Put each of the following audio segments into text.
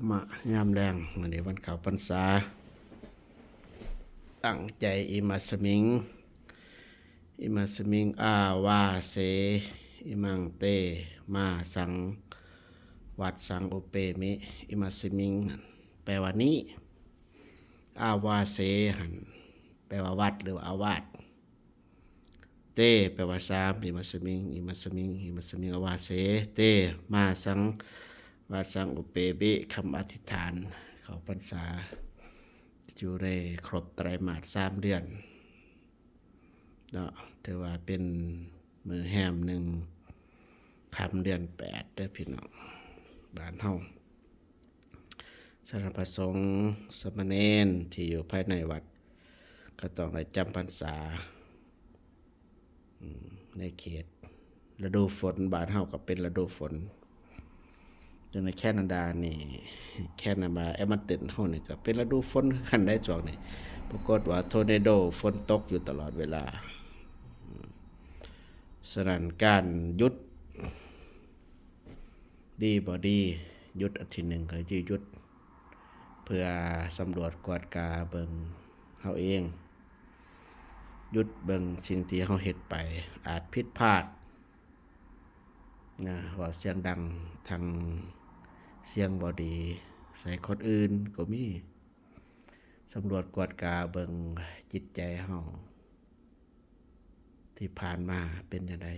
ມະຍາມແລງ ມື້ນີ້ວັນເຂົ້າພັນສາ ຕັ້ງໃຈ ອິມາສະມິງ ອິມາສະມິງ ອາວາເສ ອິມັງເຕ ມາສັງ ວັດສັງ ອຸເປມິ ອິມາສະມິງ ແປວ່ານີ້ ອາວາເສຫັ້ນ ແປວ່າວັດ ຫຼືວ່າອາວາດ. ເຕ ແປວ່າສາມ ອິມາສະມິງ ອິມາສະມິງ ອິມາສະມິງ ອາວາເສ ເຕ ມາສັງ ວັດສັງ ອຸເປມິ ຄຳອະທິຖານເຂົ້າພັນສາ ຢູ່ໃນຄົບໄຕຣມາດສາມເດືອນເນາະ ຖືວ່າເປັນມື້ແຮມໜຶ່ງຄ່ຳເດືອນແປດເດີພີ່ນ້ອງ ບ້ານເຮົາ. ສະມະເນນ ສາມະເນນທີ່ຢູ່ພາຍໃນວັດ ກໍຕ້ອງໄດ້ຈຳພັນສາ ອືມ ໃນເຂດລະດູຝົນ ບ້ານເຮົາກໍເປັນລະດູຝົນ. ຢູ່ໃນແຄນາດານີ້ ແຄນາດາ ເອດມອນຕັນເຮົານີ້ກໍເປັນລະດູຝົນຄືກັນໄດ໋ ຊ່ວງນີ້ ປາກົດວ່າໂທເນໂດ ຝົນຕົກຢູ່ຕະຫຼອດເວລາ. ສະນັ້ນ ການຢຸດ ດີບໍ່ດີ ຢຸດອາທິດໜຶ່ງກໍຄືຢຸດ ເພື່ອສຳຫຼວດກວດກາເບິ່ງເຮົາເອງ ຢຸດເບິ່ງສິ່ງທີ່ເຮົາເຮັດໄປ ອາດຜິດພາດນະ ເວົ້າສຽງດັງ ທັງສຽງບໍ່ດີໃສ່ຄົນອື່ນກໍມີ. ສຳຫຼວດກວດກາເບິ່ງຈິດໃຈເຮົາທີ່ຜ່ານມາເປັນຈັ່ງໃດ,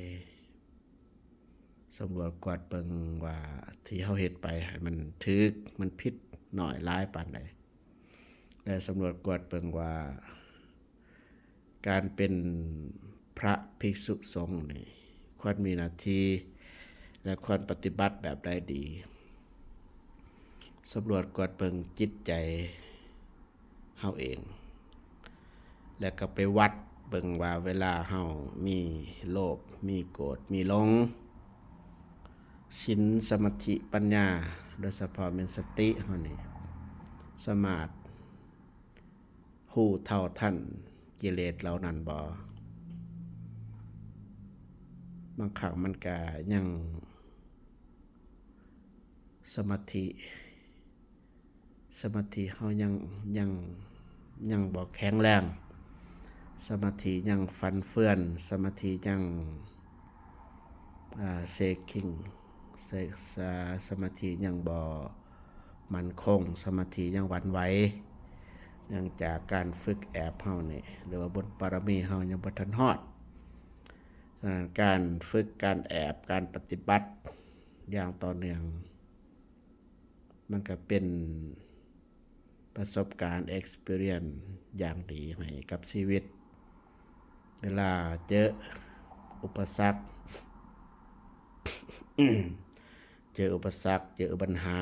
ສຳຫຼວດກວດເບິ່ງວ່າທີ່ເຮົາເຮັດໄປຫັ້ນມັນຖືກ ມັນຜິດ ໜ້ອຍ ຫຼາຍປານໃດ ແລະ ສຳຫຼວດກວດເບິ່ງວ່າການເປັນພະພິກສຸສົງນີ້ ຄວນມີໜ້າທີ່ ແລະ ຄວນປະຕິບັດແບບໃດດີ. ສຳຫຼວດກວດເບິ່ງຈິດໃຈເຮົາເອງ ແລະ ກໍໄປວັດເບິ່ງວ່າເວລາເຮົາມີໂລບ ມີໂກດ ມີຫຼົງ, ສິນ ສະມາທິ ປັນຍາ ໂດຍສະເພາະແມ່ນສະຕິເຮົານີ້ ສາມາດ ຮູ້ເທົ່າທັນກິເລດເຫຼົ່ານັ້ນບໍ່? ບາງຄັ້ງມັນກະຍັງ ສະມາທິ ສະມາທິເຮົາຍັງ ຍັງ ຍັງບໍ່ແຂງແຮງ, ສະມາທິຍັງຟັ່ນເຟືອນ, ສະມາທິຍັງ ອ່າ ເຊຄິງ ເຊ ສະ ສະມາທິຍັງບໍ່ໝັ້ນຄົງ, ສະມາທິຍັງຫວັ່ນໄຫວ ເນື່ອງຈາກການຝຶກແອບເຮົານີ້ ຫຼືວ່າບຸນບາລະມີເຮົາຍັງບໍ່ທັນຮອດ. ສະນັ້ນ ການຝຶກ ການແອບ ການປະຕິບັດຢ່າງຕໍ່ເນື່ອງ ມັນກະເປັນປະສົບການ experience ຢ່າງດີໃຫ້ກັບຊີວິດ. ເວລາເຈີອຸປະສັກ ເຈີອຸປະສັກ ເຈີບັນຫາ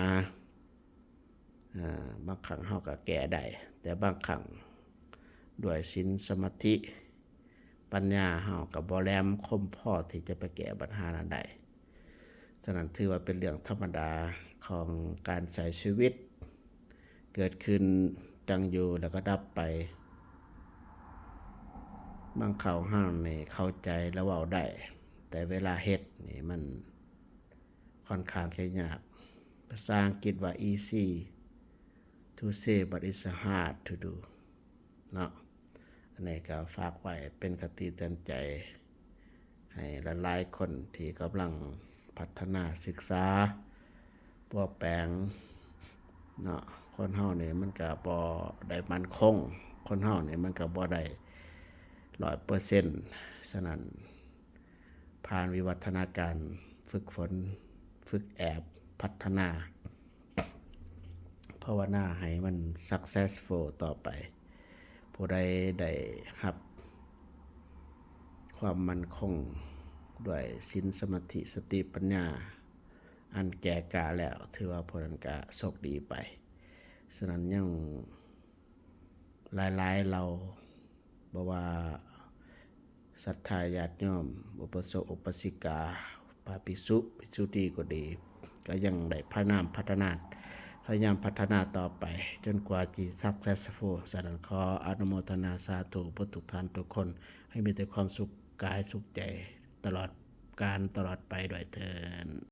ອາ ບາງຄັ້ງເຮົາກະແກ້ໄດ້, ແຕ່ບາງຄັ້ງດ້ວຍສິນ ສະມາທິ ປັນຍາເຮົາກໍບໍ່ແຫຼມຄົມພໍທີ່ຈະໄປແກ້ບັນຫານັ້ນໄດ້. ສະນັ້ນ ຖືວ່າເປັນເລື່ອງທຳມະດາຂອງການໃຊ້ຊີວິດ, ເກີດຂຶ້ນ, ຕັ້ງຢູ່ ແລ້ວກໍດັບໄປ. ບາງຄາວເຮົານີ້ເຂົ້າໃຈ ແລະ ເວົ້າໄດ້, ແຕ່ເວລາເຮັດນີ້ມັນຂ້ອນຂ້າງຈະຍາກ. ພາສາອັງກິດວ່າ easy to say but it's hard to do ເນາະ. ອັນນີ້ກໍຝາກໄວ້ເປັນຄະຕິເຕືອນໃຈໃຫ້ຫຼາຍໆຄົນທີ່ກຳລັງພັດທະນາສຶກສາປົວແປງເນາະ. ຄົນເຮົານີ້ມັນກໍບໍ່ໄດ້ໝັ້ນຄົງ, ຄົນເຮົານີ້ມັນກໍບໍ່ໄດ້ຮ້ອຍເປີເຊັນ. ສະນັ້ນ ຜ່ານວິວັດທະນາການ, ຝຶກຝົນ, ຝຶກແອບ, ພັດທະນາ, ພາວະນາໃຫ້ມັນ successful ຕໍ່ໄປ. ຜູ້ໃດໄດ້ຮັບຄວາມໝັ້ນຄົງດ້ວຍສິນ ສະມາທິ ສະຕິ ປັນຍາ ອັນແກ່ກ້າແລ້ວ, ຖືວ່າຜູ້ນັ້ນກະໂຊກດີໄປ. ສະນັ້ນ ຍັງ ຫຼາຍໆເຫຼົ່າ, ບໍ່ວ່າສັດທາຍາດໂຍມ, ອຸປາສົກ ອຸປາສິກາ, ພະພິກສຸ ພິກສຸນີກໍດີ, ກໍຍັງໄດ້ພະຍາຍາມພັດທະນາ, ພະຍາຍາມພັດທະນາຕໍ່ໄປ ຈົນກວ່າຈະ successful. ສະນັ້ນ ຂໍອະນຸໂມທະນາສາທຸເບິດທຸກທ່ານທຸກຄົນ, ໃຫ້ມີແຕ່ຄວາມສຸກກາຍສຸກໃຈ ຕະຫຼອດການຕະຫຼອດໄປດ້ວຍເທີ້ນ.